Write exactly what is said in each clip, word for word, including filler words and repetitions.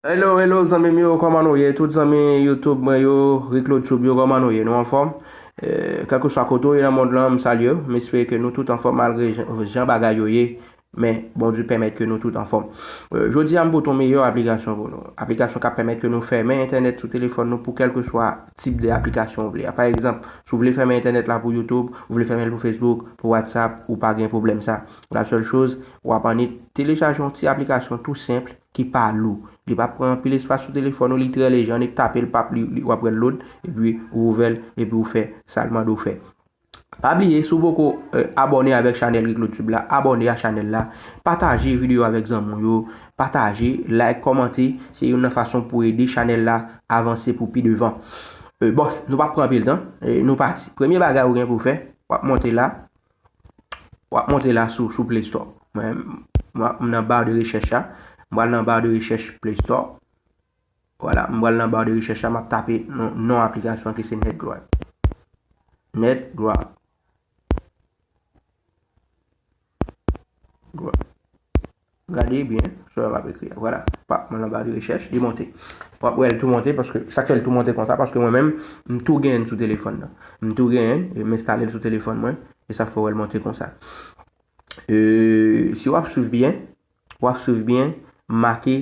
Hello, hello, zanmi m yo, kòman nou ye? Tout zanmi YouTube mwen yo, Rick Lotube yo, kòman nou ye? Nou anfòm? Eh, kèlkeswa kote w ye nan mond lan, m salye w. M espere ke nou tout anfòm malgre jan, jan bagay yo ye. Men, Bondye pèmèt ke nou tout anfòm. Eh, jodi a, m pote yon meyè aplikasyon pou nou. Aplikasyon k ap pèmèt ke nou fèmen entènèt sou telefòn nou pou kèlkeswa tip de aplikasyon w vle. Pa egzanp, si w vle fèmen entènèt la pou YouTube, ou vle fèmen l pou Facebook, pou WhatsApp, ou pa gen pwoblèm sa. La sèl choz, w ap annik telechaje yon ti aplikasyon tou senp ki pa lou. Li p ap pran anpil espas sou telefòn ou, li trè lejè, annik tape l, p ap li, li, w ap wè l load, epi ou ouvè l, epi ou fè sa l mande w fè. Pa bliye, si w poko, eh, abòne avèk chanèl Rick Lotube la, abòne a chanèl la, pataje videyo avèk zanmi w yo, pataje, like, kòmante, se youn nan fason pou ede chanèl la avanse pou pi devan. Eh, bon, nou p ap pran anpil tan, eh, nou pati. Premye bagay ou gen pou w fè, w ap monte la, w ap monte la sou, sou Play Store. Mwen, m, m nan bar de rechèch la, m pral nan bar de rechèch Play Store. Vwala, m pral nan bar de rechèch la, m ap tape non, non aplikasyon ki se NetGuard. NetGuard. Guard. Gade byen sa m ap ekri a. Vwala. Pap, mwen nan bar de rechèch, li monte. W ap wè l tou monte, paske sa k fè l tou monte konsa, paske mwen menm, m tou genyen l sou telefòn nan. M tou genyen l, e m enstale l sou telefòn mwen, e sa k fè w wè l monte konsa. E, si w ap swiv byen, w ap swiv byen, make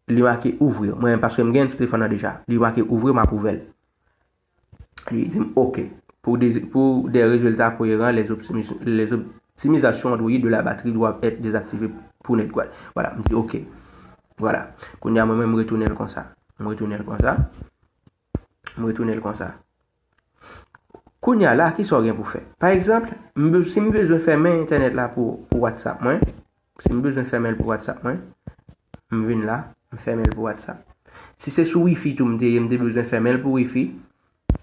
li make ouvrir. Mwen, paske m gen sou telefòn nan deja. Li make ouvrir, m ap ouvè l. Li di m, OK. Pour des, pour des résultats cohérents, les optimis-, les optimisations Android de la batterie doivent être désactivées pour NetGuard. Vwala, m di OK. Vwala. Kounye a, mwen menm, m retounen l konsa. M retounen l konsa. M retounen l konsa. Kounye a la, kisa w gen pou fè? Pa egzanp, m be-, si m bezwen fèmen entènèt la pou, pou WhatsApp mwen, si m bezwen fèmen l pou WhatsApp mwen, m vin la, m fèmen l pou WhatsApp. Si se sou Wi-Fi tou m te ye, m te bezwen fèmen l pou Wi-Fi,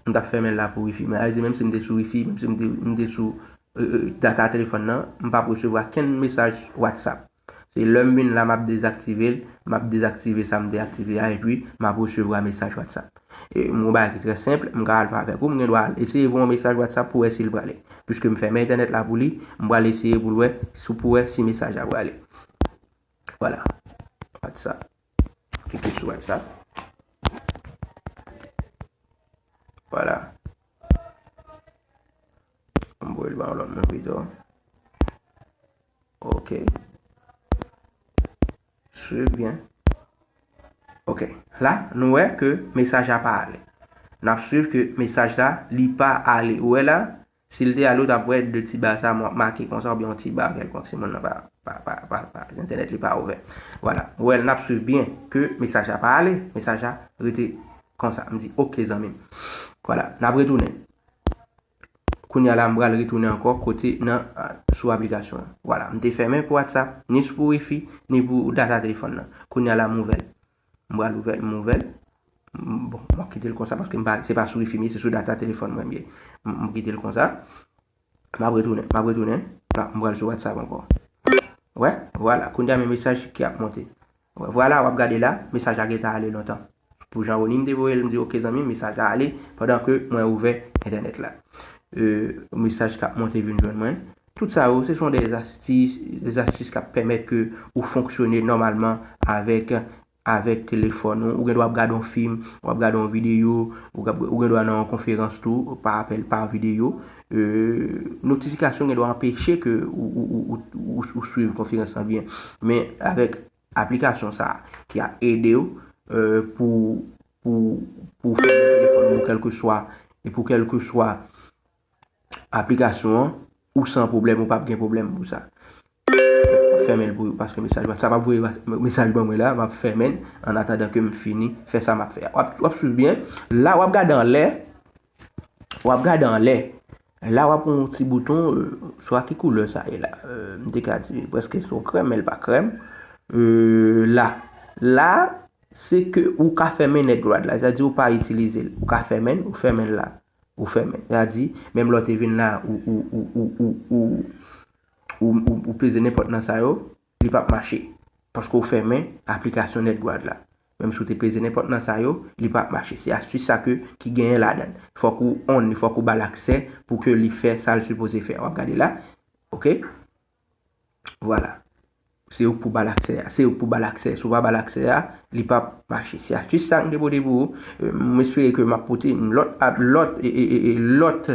m t ap fèmen l la pou Wi-Fi. Men sa vle di, menm si m te sou Wi-Fi, menm si m te, m te sou, euh, euh, data telefòn nan, m p ap resevwa kenn mesaj WhatsApp. Se lè m vin la, m ap dezaktive l, m ap dezaktive sa m te aktive a, epi m ap resevwa mesaj WhatsApp. E m gon bagay ki trè senp, m ka al fè avèk ou, m gen dwa al eseye voye yon mesaj WhatsApp pou wè si l prale. Piske m fèmen entènèt la pou li, m pral eseye pou l wè, si, pou wè si mesaj la prale. Vwala. WhatsApp. Klike sou WhatsApp. Vwala. M voye l ba yon lòt moun pito. OK. Swiv byen. OK. La, nou wè ke mesaj la pa ale. N ap swiv ke mesaj la, li pa ale. Ou wè la, si l te ale, ou t ap wè de ti ba sa ma-, make konsa, oubyen yon ti ba kèlkonk, si moun nan pa, pa, pa, pa, pa, entènèt li pa ouvè. Vwala. Ou wè, n ap swiv byen ke mesaj la pa ale, mesaj la rete konsa. M di, OK, zanmi m. Vwala. N ap retounen. Kounye a la, m pral retounen ankò kote nan, a, sou aplikasyon an. Vwala, m te fèmen pou WhatsApp, ni sou pou Wi-Fi, ni pou data telefòn nan. Kounye a la, m ouvè l. M pral ouvè l, m ouvè l. M, bon, m ap kite l konsa paske m pa, se pa sou Wi-Fi m ye, se sou data telefòn mwen m ye. M, m kite l konsa. M ap retounen, m ap retounen. La, m pral sou WhatsApp ankò. Wè, vwala, kounye a men mesaj ki ap monte. Vwala, w ap gade la, mesaj la gentan ale lontan. Pou jan Rony m te voye l, m di, OK, zanmi, mesaj la ale, pandan ke mwen ouvè entènèt la. Euh, mesaj k ap monte vin jwenn mwen. Tout sa yo, se son des astuces, des astuces k ap pèmèt ke ou fonksyone nòmalman avèk, avèk telefòn ou. Ou gen dwa ap gade yon fim, w ap gade yon videyo, ou, ou gen dwa nan yon konferans tou, pa apèl, pa videyo. Euh, notifikasyon gen dwa anpeche ke ou, ou, ou, ou, ou, ou swiv konferans lan byen. Men avèk aplikasyon sa a ki ap ede w, euh, pou, pou, pou fèmen telefòn ou kèlkeswa, e pou kèlkeswa aplikasyon an, ou san pwoblèm, ou p ap gen pwoblèm pou sa. M ap fèmen l pou, paske mesaj WhatsApp ap voye mesaj ban mwen la, m ap fèmen l, an atandan ke m fini fè sa m ap fè a. W ap, w ap swiv byen. La, w ap gade anlè, w ap gade anlè. La, w ap yon ti bouton, euh, swa ki koulè sa ye la. Euh, m te ka di prèske se yon krèm, men l pa krèm. Euh, la. La, se ke ou ka fèmen NetGuard la. Sa di ou pa itilize l. Ou ka fèmen l, ou fèmen l la. Ou fèmen. Sa di, menm lè w te vin la, ou, ou, ou, ou, ou, ou, ou, ou, ou peze nenpòt nan sa yo, li p ap mache. Paske w fèmen aplikasyon NetGuard la. Menm si w te peze nenpòt nan sa yo, li p ap mache. Se astis sa ke, ki genyen ladan l. Fòk ou on li, fòk ou ba l aksè pou ke li fè sa l sipoze fè. W ap gade la. OK? Vwala. Se ou k pou ba l aksè a. Se ou k pou ba l aksè. Si w pa ba l aksè a, li p ap mache. Se atis sa m te pote pou ou. Euh, m espere ke m ap pote lòt, lòt, e, e, e, e, lòt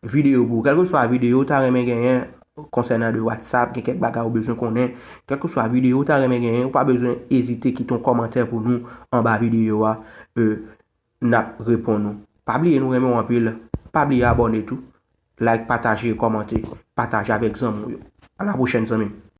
videyo pou ou. Kèlkeswa videyo ou ta renmen genyen konsènan de WhatsApp, gen kèk bagay ou bezwen konnen. Kèlkeswa videyo ou ta renmen genyen, ou pa bezwen ezite kite yon kòmantè pou nou anba videyo a. Euh, n ap reponn ou. Pa bliye nou renmen w anpil. Pa bliye abòne tou. Like, pataje, kòmante. Pataje avèk zanmi w yo. A la pwochèn, zanmi m.